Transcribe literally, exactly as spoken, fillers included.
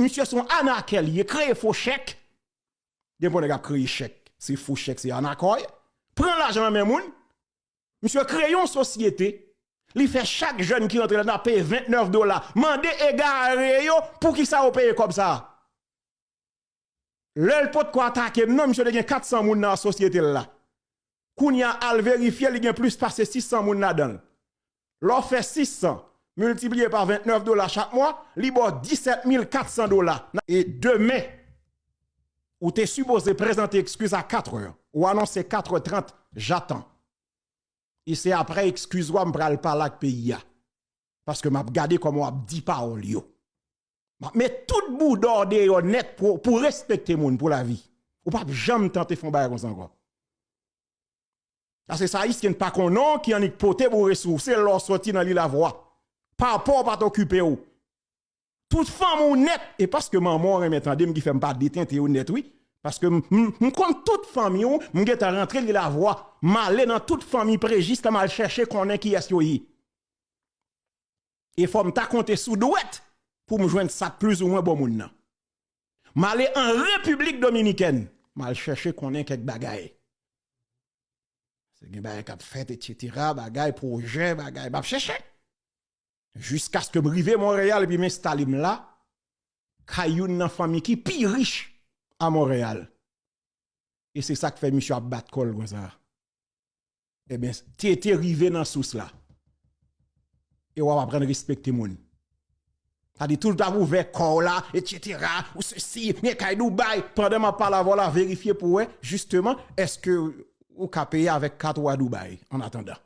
Misye se yon anakè li ye, kreye fo chèk. Gen bon nèg ap kreye chèk, se fo chèk, se anakè w ye. Pran lajan nan men moun. Misye kreye yon sosyete. Li fè chak jèn ki rantre ladan peye vennèf dola. Mande egare yo poukisa yo peye kòb sa a. Lè l potko atake m nan, misye te gen kat san moun nan sosyete l la. Kounye a, al verifye, li gen plis pase sis san moun ladan l. Lè w fè sis san miltipliye pa vennèf dola chak mwa, li ba w disèt mil kat san dola. E demen, ou te sipoze prezante ekskiz a kat è. Ou anonse kat è trant, j'attends. E se apre ekskiz ou a m pral pale ak peyi a. Paske m ap gade kòman w ap di pawòl yo. M ap met tout bouda w deyò nèt pou, pou respekte moun pou lavi. Ou p ap janm tante fè yon bagay konsa ankò. Paske sa Ayisyen pa konnen w ki annik pote pou w resouse lè w soti nan Lilavwa. Papa w pa t okipe w. Tout fanmi w nèt, e paske manman w renmen tande m ki fè m pa detente yo nèt wi. Paske m, m, m konn tout fanmi w, m gentan rantre Lilavwa, m ale nan tout fanmi Prejis la, m al chèche konnen kiyès yo ye. E fò m ta konte sou dwèt pou m jwenn sa k plizoumwen bon moun nan. M ale an Repiblik Dominikèn, m al chèche konnen kèk bagay. Se gen bagay k ap fèt, etsetera, bagay, pwojè, bagay, m ap chèche. Jiskaske m rive Monreyal epi m enstale m la, kay youn nan fanmi ki pi rich a Monreyal. E se sa k fè misye ap bat kò l konsa. Ebyen, Tete rive nan sous la. E w ap aprann respekte moun. Sa di tout ap ouvè kò w la, etsetera, ou sesi, men kay Dubai. Pandan m ap pale avè w la, verifye pou w wè, jisteman, èske ou ka peye avèk kat ou a Dubai, an atandan.